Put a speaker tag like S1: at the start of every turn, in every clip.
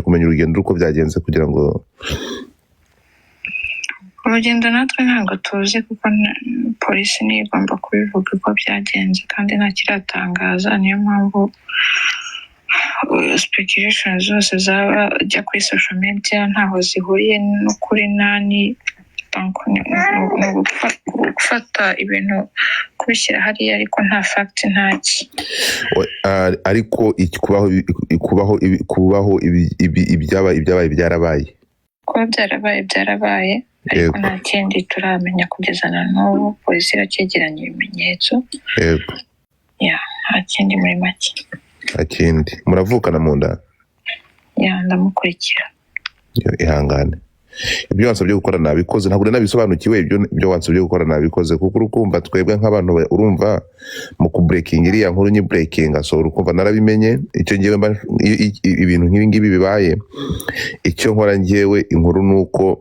S1: Kumenya urugendo uko byagenze kugira ngo
S2: Urugendo natwe ntabwo tuzi, kuko polisi niyo igomba kubivuga uko byagenze, kandi nta kiratangaza. Niyo mpamvu speculation zose zaba jya kuri social media ntaho zihuriye n'ukuri. Nani, donc ni gufata ibintu kubishyira hariya, ariko nta fact, ntaki.
S1: Ariko kubaho ibyabaye byarabaye.
S2: Kuba byarabaye byarabaye, ariko nta kindi turamenya kugeza na n'ubu. Polisi iracyegeranya ibimenyetso. Ya, nta kindi muri make.
S1: Nta kindi. Muravukana mu nda?
S2: Ya, ndamukurikira.
S1: Yo, ihangane. Ibyo wansabye gukora nabikoze. Ntabwo nari nabisobanukiwe. Ibyo wansabye gukora nabikoze, kuko urukumva twebwe nk'abantu urumva mu kubreakinga iriya nkuru nyibreakinga, so urukumva narabimenye. Icyo ngewe mba iyo ibintu nk'ibi ngibi bibaye, icyo nkora ngewe inkuru ni uko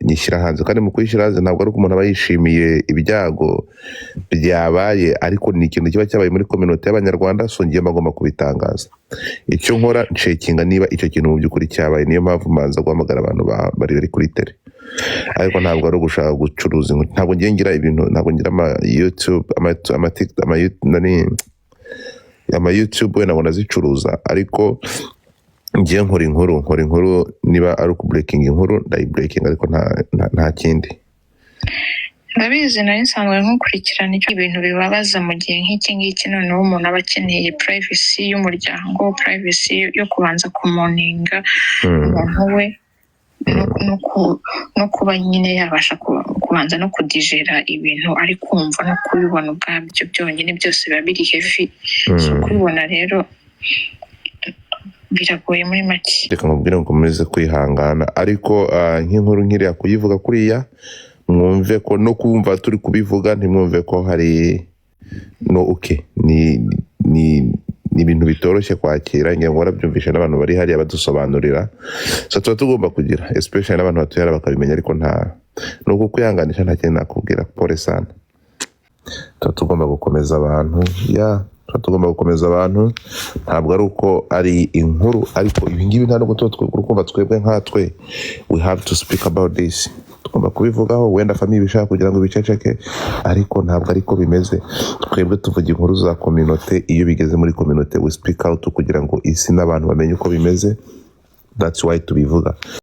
S1: nyishyira hanze, kandi mu kuyishyira hanze ntabwo ari uko umuntu aba yishimiye ibyago byabaye, ariko ni ikintu kiba cyabaye muri communauté y'Abanyarwanda, so ngewe mba ngomba kubitangaza. Icyo nkora, ncheckinga niba icyo kintu mu by'ukuri cyabaye. Niyo mpamvu mbanza guhamagara abantu bari kuri terrain, ariko ntabwo ari ugushaka gucuruza inkuru. Ntabwo ngiye ngira ibintu, ntabwo ngira ama YouTube, ama TikTok, nani, ama YouTube wenda ngo ndazicuruza, ariko ngiye nkora inkuru. Niba ari ukubreakinga inkuru, ndayibreakinga, ariko nta kindi.
S2: Ndabizi, nari nsanzwe nkukurikirana. Icyo ibintu bibabaza mu gihe nk'iki ngiki, noneho umuntu aba akeneye privacy y'umuryango, privacy yo kubanza kumourninga umuntu we, no kuba nyine yabasha kubanza no kudigera ibintu ari kumva no kubibona ubwabyo byonyine, byose biba biri heavy. So kubibona rero biragoye muri make.
S1: Reka nkubwire ngo ukomeze kwihangana, ariko nk'inkuru nkiriya kuyivuga kuriya, mwumve ko no kumva turi kubivuga, ntimwumve ko hari no okay, ni ibintu bitoroshye kwakira. Ngira ngo warabyumvishe n'abantu bari hariya badusobanurira, so tuba tugomba kugira, especially n'abantu batuye hariya bakabimenya, ariko nta ni uku kwihanganisha, nta kintu nakubwira. Pole sana. Tuba tugomba gukomeza abantu, ya, tuba tugomba gukomeza abantu. Ntabwo ari uko ari inkuru, ariko ibi ngibi nta nubwo tuba urukumva twebwe nkatwe we have to speak about this, tugomba kubivugaho. Wenda famille ibishaka kugira ngo ibiceceke, ariko ntabwo ariko bimeze. Twebwe tuvuga inkuru za communauté. Iyo bigeze muri communauté, we speak out kugira ngo isi n'abantu bamenye uko bimeze. That's why tubivuga.